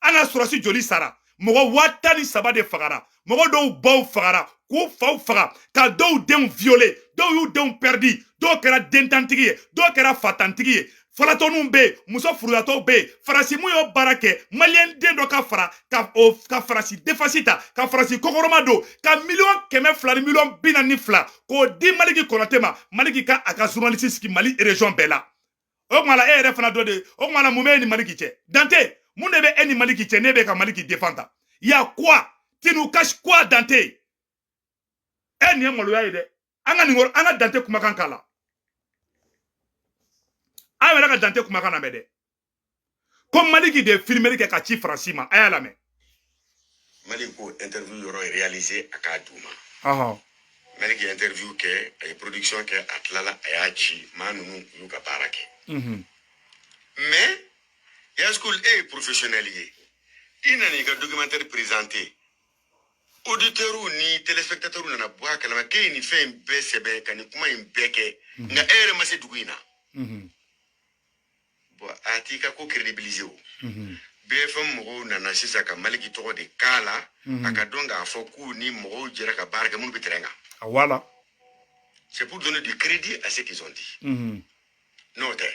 An ka sɔrɔsi joli sara? Mɔgɔ 13,000 de fagara. Mɔgɔ dɔw baw fagara, k'u faw faga, ka dɔw denw violer, dɔw y'u denw perdi, dɔw kɛra dentantigi ye, dɔw kɛra fatantigi ye. Falatɔninw bɛ yen, muso furuyatɔw bɛ yen. Faransi mun y'o baara kɛ? Maliyɛn den dɔ ka fara ka o ka Faransi défense ta, ka Faransi kɔkɔrɔma don, ka 200,000,000 42,000,000 k'o di Maliki Kɔnɔtɛ ma. Maliki ka a ka journaliste sigi Mali région bɛɛ la. O tuma la, e yɛrɛ fana dɔ de. O tuma la, mun bɛ e ni Maliki cɛ? Dante, mun de bɛ e ni Maliki cɛ? Ne bɛ ka Maliki défend ta. Y a quoi? Tu nous caches quoi, Dante? E nin ye maloya ye dɛ. An ka nin yɔrɔ, an ka Dante kumakan k'a la. An yɛrɛ ka Dante kumakan lamɛn dɛ, ko Maliki de ye filmeli kɛ ka ci Faransi ma. A y'a lamɛn. Maliki ko interview yɔrɔ réalisé, a k'a d'u ma. Maliki ye interview kɛ, a ye production kɛ, a tilala, a y'a ci maa ninnu, u y'u ka baara kɛ. Mais Yaskul, e ye professionnel ye, i nana i ka documentaire présenté, auditeurs ni téléspectateurs nana bɔ a kalama k'e ye nin fɛn in bɛɛ sɛbɛn ka nin kuma in bɛɛ kɛ, nka e yɛrɛ ma se dugu in na. Bon, a t'i ka ko crédibiliser. O BFM mɔgɔw nana sisan ka Maliki tɔgɔ de k'a la, a ka dɔn k'a fɔ k'u ni mɔgɔw jɛra ka baara kɛ minnu bɛ terrain kan. Voilà. C'est pour donner du crédit à ce qu'ils ont dit. N'o tɛ,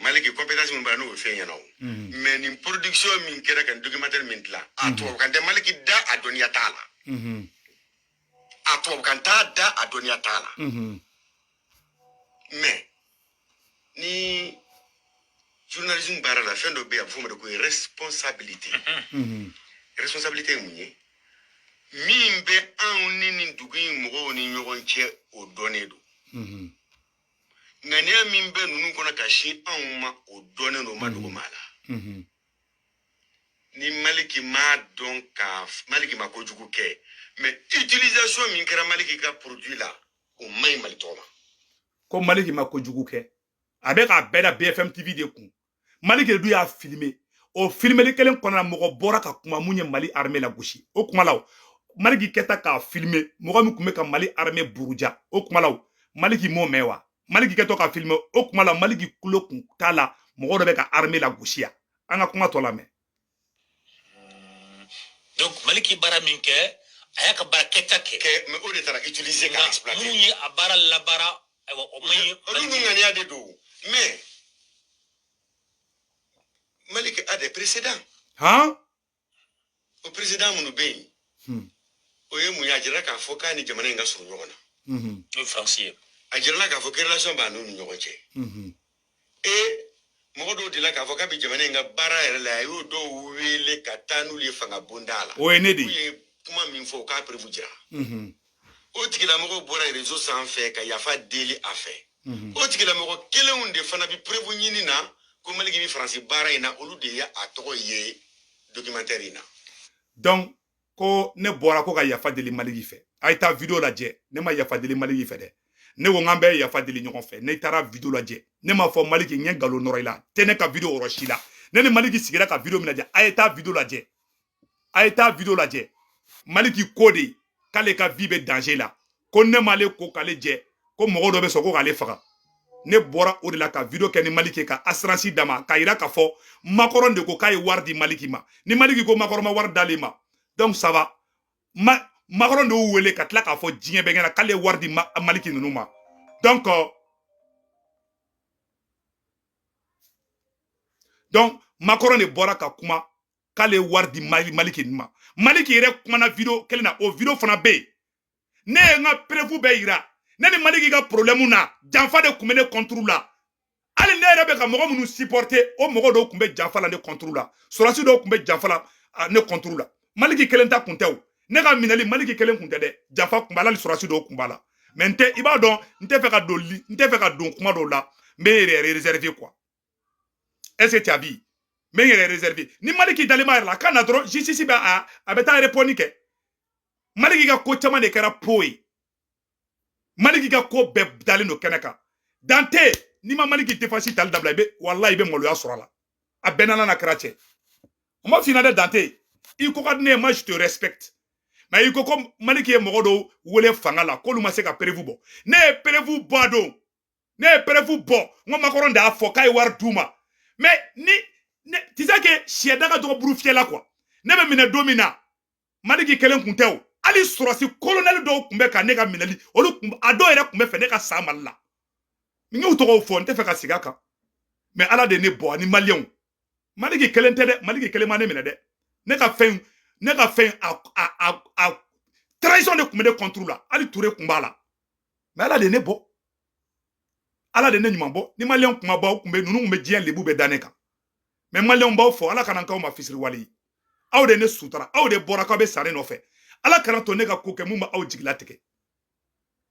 Maliki compétence min b'a la, n'o ye fɛn ɲɛna o. Mais nin production min kɛra ka nin documentaire min dilan, a tubabukan tɛ Maliki da, a dɔnniya t'a la. A tubabukan t'a da, a dɔnniya t'a la. Mais ni journalisme baara la, fɛn dɔ bɛ yen, a bɛ f'o ma de ko responsabilité. Responsabilité ye mun ye? Min bɛ anw ni nin dugu in mɔgɔw ni ɲɔgɔn cɛ, o dɔnnen don. Ŋaniya min bɛ ninnu kɔnɔ ka sin anw ma, o dɔnnen don, o ma dogo maa la. Ni Maliki m'a dɔn ka Maliki ma kojugu kɛ, mais utilisation min kɛra Maliki ka produit la, o man ɲi Mali tɔgɔ ma. Ko Maliki ma kojugu kɛ, a bɛ k'a bɛɛ da BFM TV de kun. Maliki de dun y'a filmer. O filmeli kelen kɔnɔna, mɔgɔ bɔra ka kuma mun ye Mali armée la gosi. O kuma la, Maliki kɛta k'a filmer, mɔgɔ min tun bɛ ka Mali armée buruja, o kuma la, Maliki m'o mɛn wa? Maliki kɛtɔ ka filmer, o kuma la, Maliki kulo kun t'a la mɔgɔ dɔ bɛ ka armée la gosi yan. An ka kuma tɔ lamɛn. Donc Maliki baara min kɛ, a y'a ka baara kɛta kɛ. Kɛ, mais o de taara utiliser ka exploiter. Minnu ye a baara labaara, ayiwa, o man ɲi. Olu dun ŋaniya de don. Mais Maliki a des précédents. Han. O précédent minnu bɛ yen, o ye mun ye? A jira k'a fɔ k'a ni jamana in ka surun ɲɔgɔn na. O ye Faransi ye. A jirala k'a fɔ ko relation b'a n'u ni ɲɔgɔn cɛ. E mɔgɔ dɔw delila k'a fɔ k'a bɛ jamana in ka baara yɛrɛ la, a y'o dɔw wele ka taa n'olu ye fanga bonda la. O ye ne de ye. U ye kuma min fɔ, o k'a preuve jira. O tigilamɔgɔw bɔra réseau sanfɛ ka yafa deli a fɛ. O tigilamɔgɔ kelenw de fana bɛ preuve ɲini na ko Maliki bɛ Faransi baara in na, olu de ye a tɔgɔ ye documentaire in na. Donc ko ne bɔra ko ka yafa deli Maliki fɛ. A ye taa vidéo lajɛ. Ne ma yafa deli Maliki fɛ dɛ. Ne ko n k'an bɛɛ ye yafa deli ɲɔgɔn fɛ. Ne taara vidéo lajɛ, ne m'a fɔ Maliki n ye nkalon nɔrɔ i la. Tɛ ne ka vidéo yɔrɔ si la. Ne ni Maliki sigira ka vidéo min lajɛ, a ye taa vidéo lajɛ, a ye taa vidéo lajɛ. Maliki ko de k'ale ka vie bɛ danger la, ko ne m'ale ko k'ale jɛ, ko mɔgɔ dɔ bɛ sɔn ko k'ale faga. Ne bɔra o de la ka vidéo kɛ ni Maliki, ka assurance d'a ma, k'a yira k'a fɔ Macron de ko k'a ye wari di Maliki ma. Ni Maliki ko Macron ma wari d'ale ma, donc ça va. Macron de y'u wele ka tila k'a fɔ diɲɛ bɛɛ ɲɛna k'ale ye wari di Maliki ninnu ma. Donc Macron de bɔra ka kuma k'ale ye wari di Maliki ninnu ma. Maliki yɛrɛ kumana vidéo kelen na, o vidéo fana bɛ yen. Ne ye n ka preuve bɛɛ yira. Ne ni Maliki ka problème na, janfa de tun bɛ ne contre la. Hali ne yɛrɛ bɛ ka mɔgɔ minnu supporter, o mɔgɔ dɔw tun bɛ janfa la ne contre la. Sɔrɔdasi dɔw tun bɛ janfa la ne contre la. Maliki kelen ta kun tɛ o. Ne ka minɛli, Maliki kelen kun tɛ dɛ. Janfa kun b'a la, hali sɔrɔdasi dɔw kun b'a la. Mais n tɛ, i b'a dɔn, n tɛ fɛ ka don, n tɛ fɛ ka don kuma dɔw la. N bɛ yɛrɛ réserver quoi. Est-ce que tu as vu? N bɛ n yɛrɛ réserver. Ni Maliki dalen b'a yɛrɛ la, a ka na dɔrɔn, justice bɛ a bɛ taa répondre kɛ. Maliki ka ko caman de kɛra po ye. Maliki ka ko bɛɛ dalen don kɛnɛ kan. Dante, n'i ma Maliki défense tali dabila, i bɛ, walahi, i bɛ maloya sɔrɔ a la. A bɛɛ n'Ala n'a kɛra cɛ. O ma f'i ɲɛna dɛ, Dante. I ko ka di ne ye, moi je te respecte. Mais i ko ko Maliki ye mɔgɔ dɔw wele fanga la, k'olu ma se ka preuve bɔ. Ne ye preuve bɔ a don. Ne ye preuve bɔ, n ko Macron de y'a fɔ k'a ye wari d'u ma. Mais ni ne, tu sais que siyɛda ka dɔgɔ buru fiyɛ la quoi. Ne bɛ minɛ don min na, Maliki kelen kun tɛ o, hali sɔrɔsi colonel dɔw tun bɛ ka ne ka minɛli, olu kun, a dɔw yɛrɛ tun bɛ fɛ ne ka sa Mali la. N y'u tɔgɔw fɔ, n tɛ fɛ ka segin a kan. Mais Ala de ne bɔ ani Maliyɛnw. Maliki kelen tɛ dɛ, Maliki kelen ma ne minɛ dɛ. Ne ka fɛn a trahison de tun bɛ ne contre la, hali Ture tun b'a la. Mais Ala de ne bɔ, Ala de ne ɲuman bɔ. Ni Maliyɛnw kuma bɔ, aw tun bɛ, ninnu tun bɛ diɲɛ lebu bɛɛ da ne kan. Mais Maliyɛnw b'aw fɔ, Ala kana n k'aw ma fisiriwale ye. Aw de ne sutura, aw de bɔra k'aw bɛ sa ne nɔfɛ. Ala kana to ne ka ko kɛ mun bɛ aw jigila tigɛ.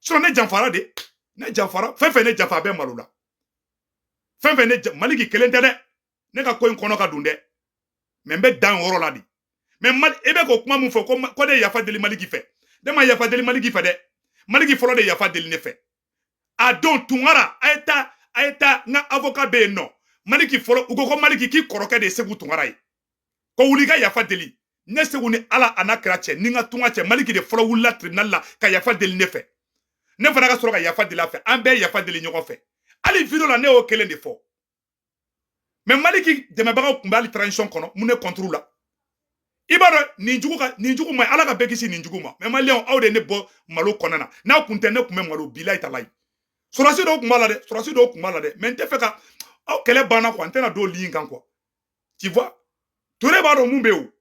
Sinon ne janfara de, ne janfara. Fɛn fɛn ne janfa, a bɛ malo la. Fɛn fɛn ne, Maliki kelen tɛ dɛ. Ne ka ko in kɔnɔ ka dun dɛ, mais n bɛ dan o yɔrɔ la de. Mais Mali, e bɛ k'o kuma mun fɔ ko ne ye yafa deli Maliki fɛ, ne ma yafa deli Maliki fɛ dɛ. Maliki fɔlɔ de yafa deli ne fɛ a don. Tunkara, a ye taa, a ye taa, n ka avocat bɛ yen nɔ. Maliki fɔlɔ, u ko ko Maliki k'i kɔrɔkɛ de ye Segu Tunkara ye, ko wuli ka yafa deli ne. Segu ni Ala a n'a kira cɛ, ni n ka tunga cɛ, Maliki de fɔlɔ wulila tribunal la ka yafa deli ne fɛ. Ne fana ka sɔrɔ ka yafa deli a fɛ. An bɛɛ yafa deli ɲɔgɔn fɛ. Hali vidéo la, ne y'o kelen de fɔ. Mais Maliki dɛmɛbagaw tun bɛ hali transition kɔnɔ, mun ne contre la. I b'a dɔn nin jugu ka nin jugu ma, Ala ka bɛɛ kisi nin jugu ma. Mais Maliyɛnw, aw de ne bɔ malo kɔnɔna na. N'a kun tɛ, ne kun bɛ malo bilayi talayi. Sɔrɔsi dɔw kun b'a la dɛ, sɔrɔsi dɔw kun b'a la dɛ. Mais n tɛ fɛ ka aw kɛlɛ banna quoi, n tɛna don ligne kan quoi, tu vois. Ture b'a dɔn mun bɛ yen o.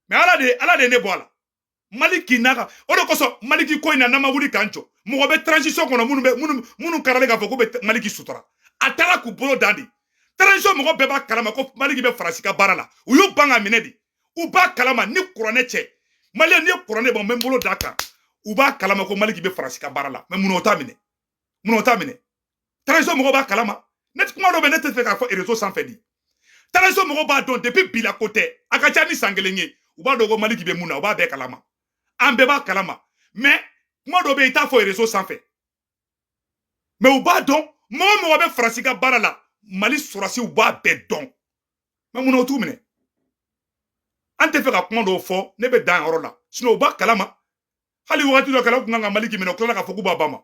Mais Ala de ne bɔ a la. Maliki n'a ka o de kosɔn, Maliki ko in na, n'an ma wuli k'an jɔ, mɔgɔ bɛ transition kɔnɔ minnu bɛ minnu karalen k'a fɔ k'u bɛ Maliki sutura. A taara k'u bolo dan de. Transition mɔgɔ bɛɛ b'a kalama ko Maliki bɛ Faransi ka baara la. U y'u ban ka minɛ de. U b'a kalama ni kuranɛ cɛ. Maliyɛn, n'i ye kuranɛ bɔ, n bɛ n bolo d'a kan, u b'a kalama ko Maliki bɛ Faransi ka baara la. Mais munna o t'a minɛ? Munna o t'a minɛ? Transition mɔgɔw b'a kalama. Ne kuma dɔ bɛ, ne tɛ fɛ k'a fɔ réseau sanfɛ de. Transition mɔgɔw b'a dɔn depuis bi la, ko tɛ, a ka ca ni san kelen ye. U b'a dɔn ko Maliki bɛ mun na, u b'a bɛɛ kalama, an bɛɛ b'a kalama. Mais kuma dɔ bɛ yen, i t'a fɔ réseau sanfɛ. Mais u b'a dɔn, mɔgɔ o mɔgɔ bɛ Faransi ka baara la, Mali sɔrɔsiw b'a bɛɛ dɔn. Mais munna o t'u minɛ? An tɛ fɛ ka kuma dɔw fɔ, ne bɛ dan yɔrɔ la. Sinon u b'a kalama. Hali wagati dɔ kɛla, u kun kan ka Maliki minɛ, u tilala k'a fɔ k'u b'a ba ma.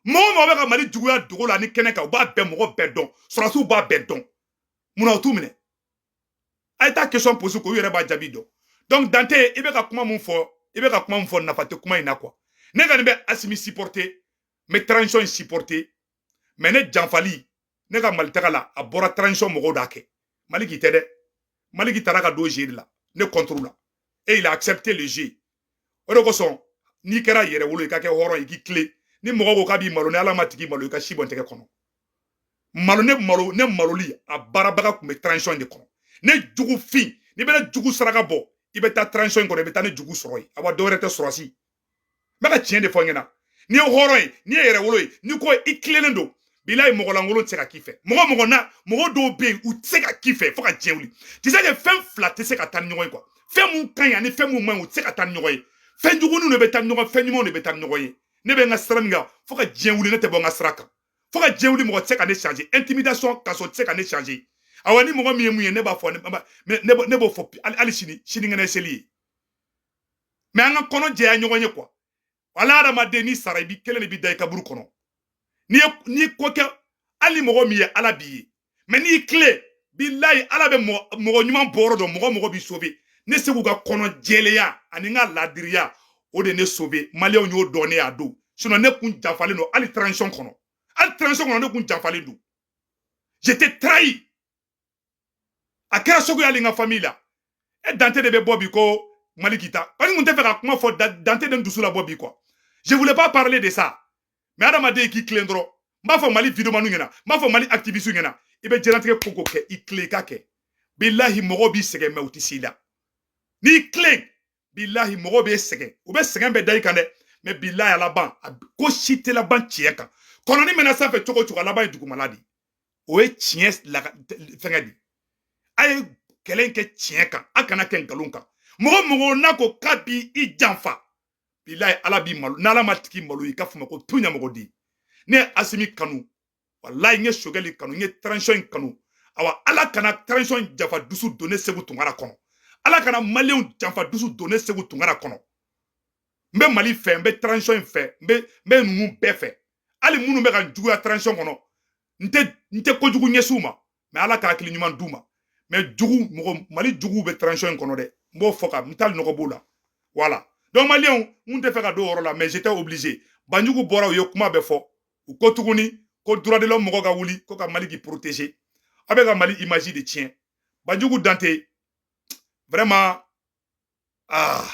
Mɔgɔ o mɔgɔ bɛ ka Mali juguya dogo la ni kɛnɛ kan, u b'a bɛɛ, mɔgɔ bɛɛ dɔn, sɔrɔsiw b'a bɛɛ dɔn. Munna u t'u minɛ? A ye taa question poser ko u yɛrɛ b'a jaabi dɔn. Donc Dante, i bɛ ka kuma mun fɔ, i bɛ ka kuma mun fɔ, nafa tɛ kuma in na quoi. Ne kɔni bɛ Asimi supporter, n bɛ transition in supporter. Mais ne janfali, ne ka Mali taga la, a bɔra transition mɔgɔw d'a kɛ. Maliki tɛ dɛ. Maliki taara ka don jeu de la ne contre la, et il a accepté le jeu. O de kosɔn, n'i kɛra yɛrɛ wolo, i ka kɛ hɔrɔn ye, k'i tilen. Ni mɔgɔ ko k'a b'i malo, ni Ala ma tigi malo, i ka si bɔn tɛgɛ kɔnɔ. Malo, ne malo, ne maloli a baarabaga tun bɛ transition de kɔnɔ. Ne jugu fin, n'i bɛ ne jugu saraka bɔ, i bɛ taa transition in kɔnɔ, i bɛ taa ne jugu sɔrɔ yen. Awa, dɔwɛrɛ tɛ, sɔrɔsi. N bɛ ka tiɲɛ de fɔ n ɲɛna. N'i ye hɔrɔn ye, n'i ye yɛrɛ wolo ye, n'i ko i tilennen don, bilayi, mɔgɔlankolon tɛ se ka k'i fɛ. Mɔgɔ mɔgɔ na, mɔgɔ dɔw bɛ yen, u tɛ se ka k'i fɛ fo ka diɲɛ wuli. Tu sais que fɛn fila tɛ se ka taa ni ɲɔgɔn ye quoi. Fɛn mun ka ɲi ani fɛn mun man ɲi, u tɛ se ka taa ni ɲɔgɔn ye. Fɛn juguninw de bɛ taa ni ɲɔgɔn, fɛn ɲumanw de bɛ taa ni ɲɔgɔn ye. Ne bɛ n ka sira min kan, fo ka diɲɛ wuli, ne tɛ bɔ n ka sira kan. Fo ka diɲɛ wuli, mɔgɔ tɛ se ka ne changer. Intimidation, kaso tɛ se ka ne changer. Awa, ni mɔgɔ min ye mun ye, ne b'a fɔ, ne b'o fɔ hali sini, sinikɛnɛ seli ye. Mais an ka kɔnɔ jɛya ɲɔgɔn ye quoi. Wala hadamaden, n'i sara, i bi kelen de bi da i kaburu kɔnɔ. N'i ye n'i ko kɛ, hali mɔgɔ min ye, Ala b'i ye. Mais n'i tilen, bilayi, Ala bɛ mɔgɔ ɲuman bɔ yɔrɔ dɔn, mɔgɔ mɔgɔ b'i sauver. Ne Segu ka kɔnɔ jɛlenya ani n ka ladiriya, o de ne sauver. Maliyɛnw y'o dɔn ne y'a don. Sinon ne kun janfalen don hali transition kɔnɔ, hali transition kɔnɔ, ne kun janfalen don. J'étais trahi, a kɛra sogo y'ale n ka famille la. E Dante de bɛ bɔ bi ko Maliki ta, parce que n kun tɛ fɛ ka kuma fɔ. Dante de n dusu la bɔ bi quoi. Je voulais pas parler de ça, mais adamaden, k'i tilen dɔrɔn. N b'a fɔ Mali vidéoman ɲɛna, n b'a fɔ Mali activiste ɲɛna, i bɛ diɲɛlatigɛ ko ko kɛ, i tilen i ka kɛ. Bilahi, mɔgɔw b'i sɛgɛn, mais u tɛ s'i la. N'i tilen, bilahi, mɔgɔw b'e sɛgɛn, u bɛ sɛgɛn bɛɛ da i kan dɛ. Mais bilahi, a laban, ko si tɛ laban tiɲɛ kan. Kɔnɔni mɛna sanfɛ cogo o cogo, a laban ye dugumala de. O ye tiɲɛ fɛngɛ de. A ye kɛlɛ in kɛ tiɲɛ kan, a kana kɛ nkalon kan. Mɔgɔ mɔgɔ n'a ko k'a b'i janfa, bilahi, Ala b'i malo. N'Ala ma tigi malo, i ka fɔ ma ko tu ɲɛmɔgɔ di. Ne ye Asimi kanu, walayi, n ye Sogɛli kanu, n ye transition in kanu. Awa, Ala kana transition in janfa dusu don ne Segu Tunkara kɔnɔ. Ala kana Maliyɛnw janfa dusu don ne Segu Tunkara kɔnɔ. N bɛ Mali fɛ, n bɛ transition in fɛ, n bɛ ninnu bɛɛ fɛ. Hali minnu bɛ ka juguya transition kɔnɔ, n tɛ kojugu ɲɛsin u ma, mais Ala ka hakili ɲuman d'u ma. Mais jugu mɔgɔ, Mali juguw bɛ transition in kɔnɔ dɛ. N b'o fɔ ka n t'a nɔgɔ b'o la. Voilà, donc Maliyɛnw, n tɛ fɛ ka don o yɔrɔ la, mais j'étais obligé. Banjugu bɔra, u ye kuma bɛɛ fɔ. U ko tuguni ko droit de l'homme mɔgɔ ka wuli ko ka Mali k'i protéger. A bɛ ka Mali image de tiɲɛ. Banjugu Dante, vraiment, ah,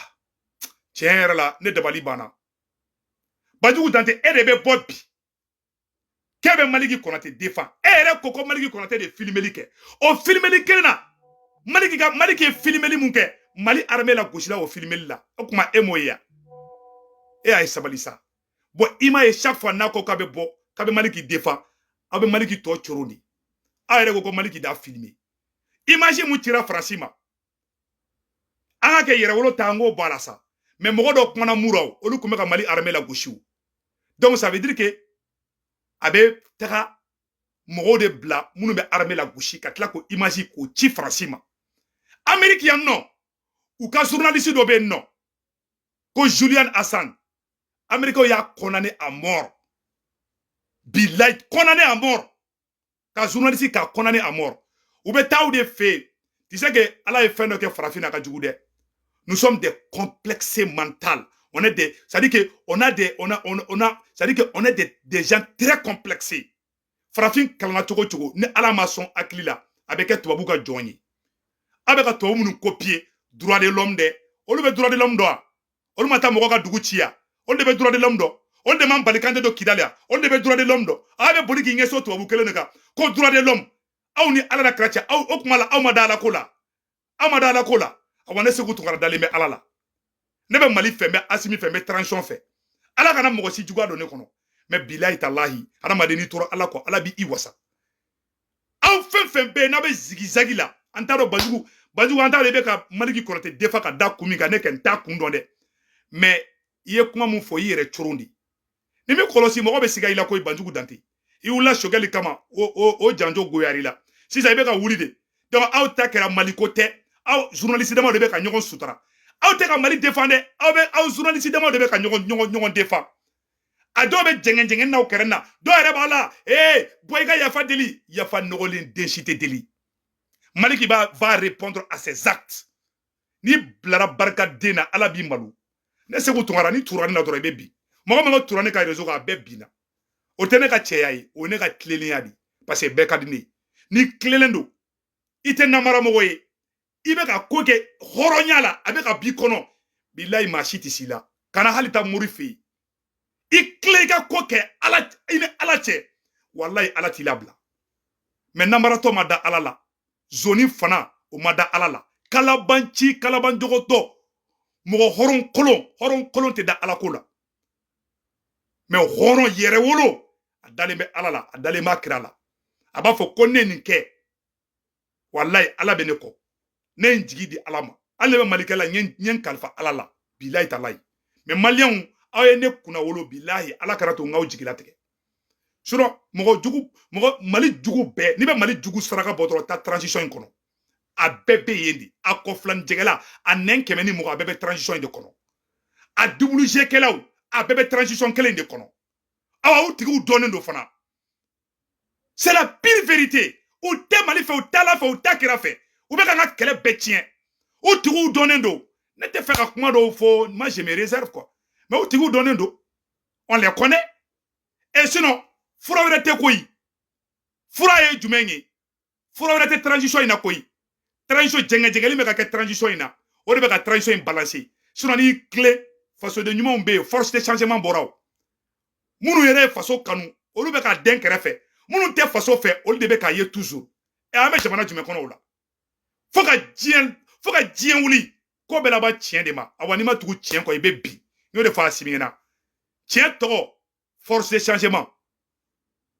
tiɲɛ yɛrɛ la, ne dabali banna. Banjugu Dante, e de bɛ bɔ bi k'e bɛ Maliki Konate défend. E yɛrɛ ko ko Maliki Konate de filmeli kɛ. O filmeli kelen na, Maliki ka, Maliki ye filmeli mun kɛ, Mali armée la gosila o filmeli la. O kuma, e m'o ye ya? E y'a ye, sabali sa. Bon, i m'a ye, chaque fois n'a ko k'a bɛ bɔ k'a bɛ Maliki défend, aw bɛ Maliki tɔ coro de. Aw yɛrɛ ko ko Maliki d'a filmer. Image mun cira Faransi ma, an ka kɛ yɛrɛwolo ta, an k'o bɔ a la sa. Mais mɔgɔ dɔw kumana muraw, olu tun bɛ ka Mali armée la gosi o. Donc ça veut dire que a bɛ taga mɔgɔw de bila minnu bɛ armée la gosi, ka tila k'o image k'o ci Faransi ma. Amérique yan nɔ, u ka journaliste dɔ bɛ yen nɔ ko Julian Assange, Américains y'a condamné à mort. Bilayi, condamné à mort, ka journaliste k'a condamné à mort. U bɛ taa aw de fɛ yen. Tu sais que Ala ye fɛn dɔ kɛ farafin na ka jugu dɛ. Nous sommes des complexés mentaux. On est des, c'est-à-dire que on a des, on a, on a, c'est-à-dire que on est des gens très complexés. Farafin kalanna cogo cogo, ni Ala ma sɔn hakili la, a bɛ kɛ tubabu ka jɔn ye. A bɛ ka tubabu minnu copier, droit de l'homme dɛ, olu bɛ droit de l'homme dɔn wa? Olu ma taa mɔgɔ ka dugu ci ya? Olu de bɛ droit de l'homme dɔn? Olu de m'an bali k'an tɛ don Kidali ya? Olu de bɛ droit de l'homme dɔn? A bɛ boli k'i ɲɛsin o tubabu kelen de kan ko droit de l'homme. Aw ni Ala na kira cɛ, aw o kuma la, aw ma da Ala ko la, aw ma da Ala ko la. Awa, ne Segu Tunkara dalen bɛ Ala la. Ne bɛ Mali fɛ, n bɛ Asimi fɛ, n bɛ transition fɛ. Ala kana mɔgɔ si juguya don ne kɔnɔ. Mais bilayi talahi, hadamaden, n'i tora Ala kɔ, Ala b'i wasa. Aw fɛn fɛn bɛ yen n'a bɛ zigzag la, an t'a dɔn. Banjugu, Banjugu, an t'a dɔn i bɛ ka Maliki Kɔnɔtɛ defa ka da kun min kan. Ne kɛ n t'a kun dɔn dɛ, mais i ye kuma mun fɔ, i yɛrɛ coron de. Ni min kɔlɔsi, mɔgɔ bɛ siga i la koyi. Banjugu Dante, i wulila Sogɛli kama, o janjo goyar'i la. Sisan i bɛ ka wuli de. Donc aw ta kɛra Maliko tɛ, aw journaliste damaw de bɛ ka ɲɔgɔn sutura. Aw tɛ ka Mali défend dɛ, aw bɛ, aw journaliste damaw de bɛ ka ɲɔgɔn défend. A dɔw bɛ jɛngɛ jɛngɛ n'aw kɛrɛ na, dɔw yɛrɛ b'a la ee bɔ i ka yafa deli. Yafa nɔgɔlen den si tɛ deli. Maliki va répondre à ses actes. N'i bilara barika den na, Ala b'i malo. Ne Segu Tunkara, ni tura ne la dɔrɔn, i bɛ bin. Mɔgɔ min ka tura ne ka réseau kan, a bɛɛ binna. O tɛ ne ka cɛya ye, o ye ne ka tilennenya de, parce que bɛɛ ka di ne ye. N'i tilelen don, i tɛ namara mɔgɔ ye, i bɛ ka ko kɛ hɔrɔnya la, a bɛ ka b'i kɔnɔ, bilayi, maa si tɛ s'i la. Kana hali taa mori fɛ yen. I tilen, i ka ko kɛ Ala, i ni Ala cɛ, walayi, Ala t'i labila. Mais namaratɔ ma da Ala la, zoni fana o ma da Ala la, kalabanci, kalabanjɔgɔtɔ, mɔgɔ hɔrɔn kolon, hɔrɔn kolon tɛ da Ala ko la. Mais hɔrɔn yɛrɛ wolo, a dalen bɛ Ala la, a dalen b'a kira la. A b'a fɔ ko ne nin kɛ, walayi, Ala bɛ ne kɔ. Ne ye n jigi di Ala ma. Hali ne bɛ malikɛ la, n ye n kalifa Ala la, bilayi talayi. Mais Maliyɛnw, aw ye ne kunna wolo, bilahi, Ala kana to n k'aw jigilatigɛ. Sinon mɔgɔ jugu, mɔgɔ Mali jugu bɛɛ, n'i bɛ Mali jugu saraka bɔ dɔrɔn, taa transition in kɔnɔ, a bɛɛ bɛ yen de. A kɔfilanijɛgɛla, a nɛn 120, a bɛɛ bɛ transition in de kɔnɔ. A double kɛlaw, a bɛɛ bɛ transition kelen de kɔnɔ. Awa, u tigiw dɔnnen don fana. C'est la pire vérité. U tɛ Mali fɛ, u tɛ Ala fɛ, u tɛ kira fɛ. U bɛ ka n ka kɛlɛ bɛɛ tiɲɛ. U tigiw dɔnnen don. Ne tɛ fɛ ka kuma dɔw fɔ, moi je me réserve quoi, mais u tigiw dɔnnen don, on les connaît. Et sinon fura wɛrɛ tɛ koyi. Fura ye jumɛn ye? Fura wɛrɛ tɛ transition in na koyi. Transition jɛngɛ jɛngɛli bɛ ka kɛ transition in na, o de bɛ ka transition in balancer. Sinon n'i tilen, fasoden ɲumanw bɛ yen, force de changement bɔra. O minnu yɛrɛ ye faso kanu, olu bɛ ka den kɛrɛfɛ. Minnu tɛ faso fɛ, olu de bɛ k'a ye toujours. Ɛ, an bɛ jamana jumɛn kɔnɔ o la? Fo ka diɲɛ wuli, ko bɛɛ laban tiɲɛ de ma. Awa, n'i ma tugu tiɲɛ kɔ, i bɛ bin. N y'o de fɔ a simi ɲɛna. Tiɲɛ tɔgɔ force de changement.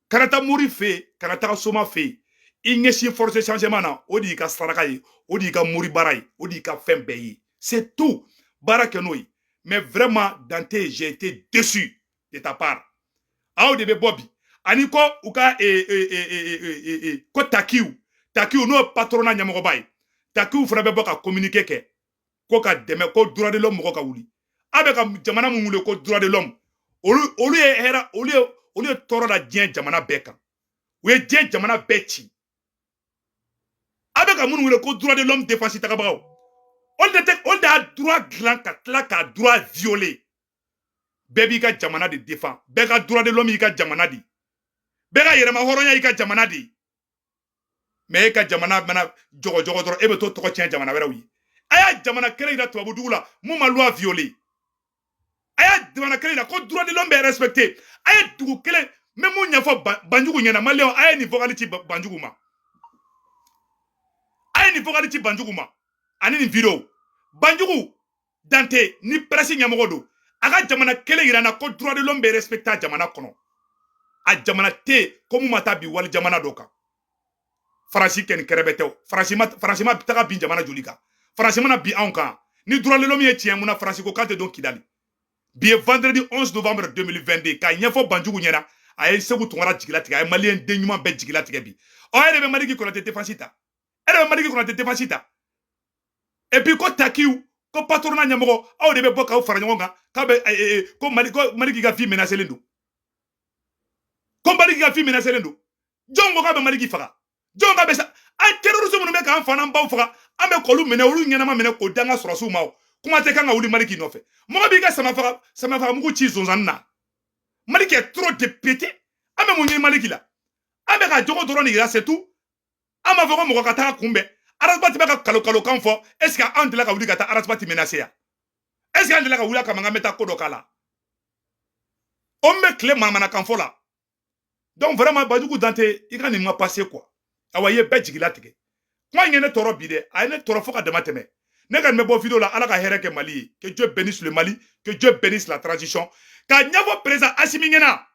Kana taa mori fɛ yen, kana taga soma fɛ yen. I ɲɛsin force de changement na, o de y'i ka saraka ye, o de y'i ka mori baara ye, o de y'i ka fɛn bɛɛ ye. C'est tout, baara kɛ n'o ye. Mais vraiment, Dante, j'ai été déçu de ta part. Aw de bɛ bɔ bi ani ko u ka ko takiw, takiw, n'o ye patronat ɲɛmɔgɔba ye, takiw fana bɛ bɔ ka communiqué kɛ ko ka dɛmɛ, ko droit de l'homme mɔgɔ ka wuli. A bɛ ka jamana mun wuli ko droit de l'homme, olu ye hɛrɛ, olu ye Olu ye tɔɔrɔ da diɲɛ jamana bɛɛ kan. U ye diɲɛ jamana bɛɛ ci. A bɛ ka minnu wele ko droit de l'homme défense tagabagaw, olu de tɛ, olu de y'a droit dilan ka tila k'a droit violer. Bɛɛ b'i ka jamana de défend. Bɛɛ ka droit de l'homme y'i ka jamana de, bɛɛ ka yɛrɛma hɔrɔnya y'i ka jamana de. Mais e ka jamana mana jɔgɔjɔgɔ dɔrɔn, e bɛ to tɔgɔ tiɲɛ jamana wɛrɛw ye. A y'a jamana kelen yira tubabu dugu la mun ma loi violer. A y'a jamana kelen yira ko droit de l'homme bɛ respecté. A ye dugu kelen n bɛ mun ɲɛfɔ Banjugu ɲɛna. Maliyɛnw, a ye nin vocal ci Banjugu ma, a ye nin vocal ci Banjugu ma ani nin vidéo. Banjugu Dante ni presse ɲɛmɔgɔ don, a ka jamana kelen yira n na ko droit de l'homme bɛ respecté a jamana kɔnɔ. A jamana tɛ yen ko mun ma taa bi wali jamana dɔ kan. Faransi kɛ nin kɛrɛbɛ tɛ o. Faransi ma taga bin jamana joli kan? Faransi mana bin anw kan ni droit de l'homme ye tiɲɛ, mun na Faransi ko k'a tɛ don Kidali? Bi ye vendredi 11 novembre 2022. K'a ɲɛfɔ Banjugu ɲɛna, a ye Segu Tunkara jigilatigɛ, a ye maliyɛn den ɲuman bɛɛ jigilatigɛ bi. Ɔ, e yɛrɛ bɛ Maliki Konate défense ta, e yɛrɛ bɛ Maliki Konate défense ta. Et puis ko takiw, ko patronat ɲɛmɔgɔ, aw de bɛ bɔ k'aw fara ɲɔgɔn kan k'a bɛ ko Mali, ko Maliki ka vie menacelen don, ko Maliki ka vie menacelen don. Jɔn ko k'a bɛ Maliki faga? Jɔn k'a bɛ sa? An terroriste minnu bɛ k'an fa n'an baw faga, an bɛ k'olu minɛ, olu ɲɛnama minɛ k'o da an ka sɔrɔsiw ma. O kuma tɛ kan ka wuli Maliki nɔfɛ. Mɔgɔ b'i ka sama faga, sama faga mugu ci zonzanni na. Maliki est trop de pété. An bɛ mun ɲini Maliki la? An bɛ ka jogo dɔrɔn de yira, c'est tout. An b'a fɔ ko mɔgɔ ka taa kunbɛn. Ras Bath bɛ ka kalo kalo kan fɔ. Est ce que an delila ka wuli ka taa Ras Bath menacer yan? Est ce que an delila ka wuli a kama k'an bɛ taa ko dɔ k'a la? O min bɛ tile manamanakan fɔ la. Donc vraiment, Banjugu Dante, i ka nin ma passé quoi. Awa, i ye bɛɛ jigila tigɛ. Kuma in ye ne tɔɔrɔ bi dɛ, a ye ne tɔɔrɔ fo ka dama tɛmɛ. Ne ka nin bɛ bɔ vidéo la. Ala ka hɛrɛ kɛ Mali ye. Que Dieu bénisse le Mali, que Dieu bénisse la transition. K'a ɲɛfɔ président Assimi ɲɛna,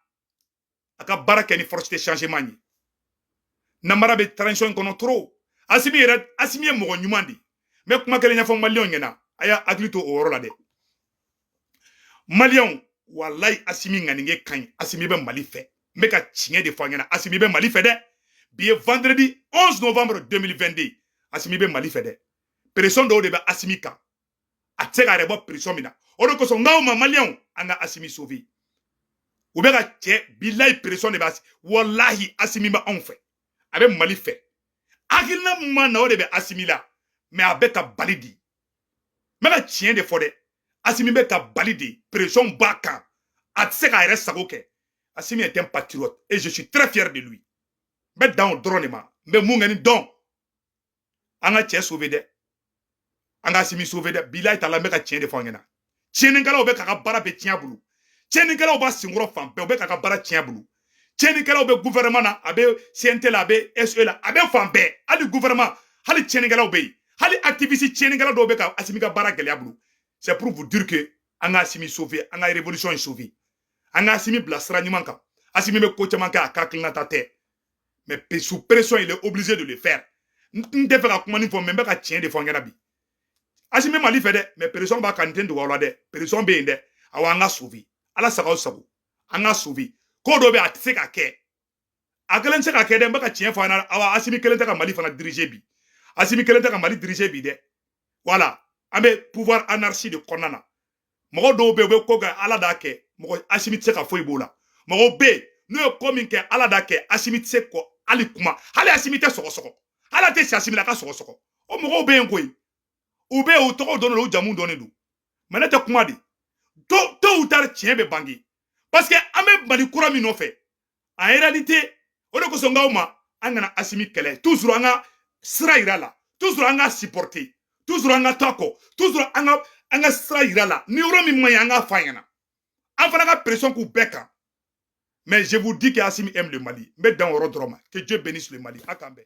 a ka baara kɛ ni force de changement ye. Namara bɛ transition in kɔnɔ trop. Assimi yɛrɛ, Assimi ye mɔgɔ ɲuman de. N bɛ kuma kelen ɲɛfɔ maliyɛnw ɲɛna, a y'a hakili to o yɔrɔ la dɛ. Maliyɛnw, walayi, Assimi ŋaninge ka ɲi. Assimi bɛ Mali fɛ. N bɛ ka tiɲɛ de fɔ a ɲɛna. Assimi bɛ Mali fɛ dɛ. Bi ye vendredi 11 novembre 2022. Assimi bɛ Mali fɛ dɛ. Pression dɔw de bɛ Assimi kan, a tɛ se k'a yɛrɛ bɔ pression min na. O de kosɔn n k'aw ma, maliyɛnw, an ka Assimi sauver. U bɛ ka cɛ bilayi, pression de bɛ. Walahi, Assimi bɛ anw fɛ, a bɛ Mali fɛ. Hakilina mun ma na, o de bɛ Assimi la, mais a bɛ ka bali di. N bɛ ka tiɲɛ de fɔ dɛ. Assimi bɛ ka bali de, pression b'a kan, a tɛ se k'a yɛrɛ sago kɛ. Assimi est un patriote et je suis très fier de lui. N bɛ dan o dɔrɔn de ma. N bɛ mun kɛ ni dɔn? An ka cɛ sauver dɛ, an ka Assimi sauver dɛ. Bilayi ta la, n bɛ ka tiɲɛ de fɔ an ɲɛna. Tiɲɛnikɛlaw bɛ k'a ka baara bɛɛ tiɲɛ a bolo. Tiɲɛnikɛlaw b'a senkɔrɔ fan bɛɛ, u bɛ k'a ka baara tiɲɛ a bolo. Tiɲɛnikɛlaw bɛ gouvernement na, a bɛ CNT la, a bɛ SE la, a bɛ fan bɛɛ. Hali gouvernement, hali tiɲɛnikɛlaw bɛ yen, hali activiste tiɲɛnikɛla dɔw bɛ ka Assimi ka baara gɛlɛya bolo. C'est pour vous dire que an ka Assimi sauver, an ka révolution in sauver, an ka Assimi bila sira ɲuman kan. Assimi bɛ ko caman kɛ, a ka hakilinata tɛ, mais sous pression, il est obligé de le faire. N tɛ fɛ ka kuma nin fɔ, mais n bɛ ka tiɲɛ de fɔ an ɲɛna bi. Assimi Mali fɛ dɛ, mais pression b'a kan. Nin tɛ dogo aw la dɛ, pression bɛ yen dɛ. Awa, an ka sauver. Ala sago sago, an ka sauver. Ko dɔ bɛ yen, a tɛ se ka kɛ, a kelen tɛ se ka kɛ dɛ. N bɛ ka tiɲɛ fɔ an ɲɛna. Awa, Assimi kelen tɛ ka Mali fana diriger bi. Assimi kelen tɛ ka Mali diriger bi dɛ. Voilà, an bɛ pouvoir anarchie de kɔnɔna na. Mɔgɔ dɔw bɛ yen, u bɛ ko kɛ, Ala d'a kɛ. Mɔgɔ, Assimi tɛ se ka foyi b'o la. Mɔgɔw bɛ yen, n'u ye ko min kɛ, Ala d'a kɛ. Assimi tɛ se kɔ hali kuma, hali Assimi tɛ sɔgɔsɔgɔ, hali a tɛ si Assimi la a ka sɔgɔsɔgɔ. O mɔgɔw bɛ yen koyi, u bɛ yen, u tɔgɔ dɔnnen don, u jamu dɔnnen don. Mais ne tɛ kuma de. Tôt ou tard, tiɲɛ bɛ bange, parce que an bɛ Mali kura min nɔfɛ en réalité. O de kosɔn n k'aw ma, an kana Assimi kɛlɛ. Toujours an ka sira yira la, toujours an ka supporter, toujours an ka to a kɔ, toujours an ka sira yira la. Ni yɔrɔ min man ɲi, an k'a f'a ɲɛna. An fana ka pression k'u bɛɛ kan. Mais je vous dis que Assimi aime le Mali. N bɛ dan o yɔrɔ dɔrɔn ma. Que Dieu bénisse le Mali. A k'an bɛn.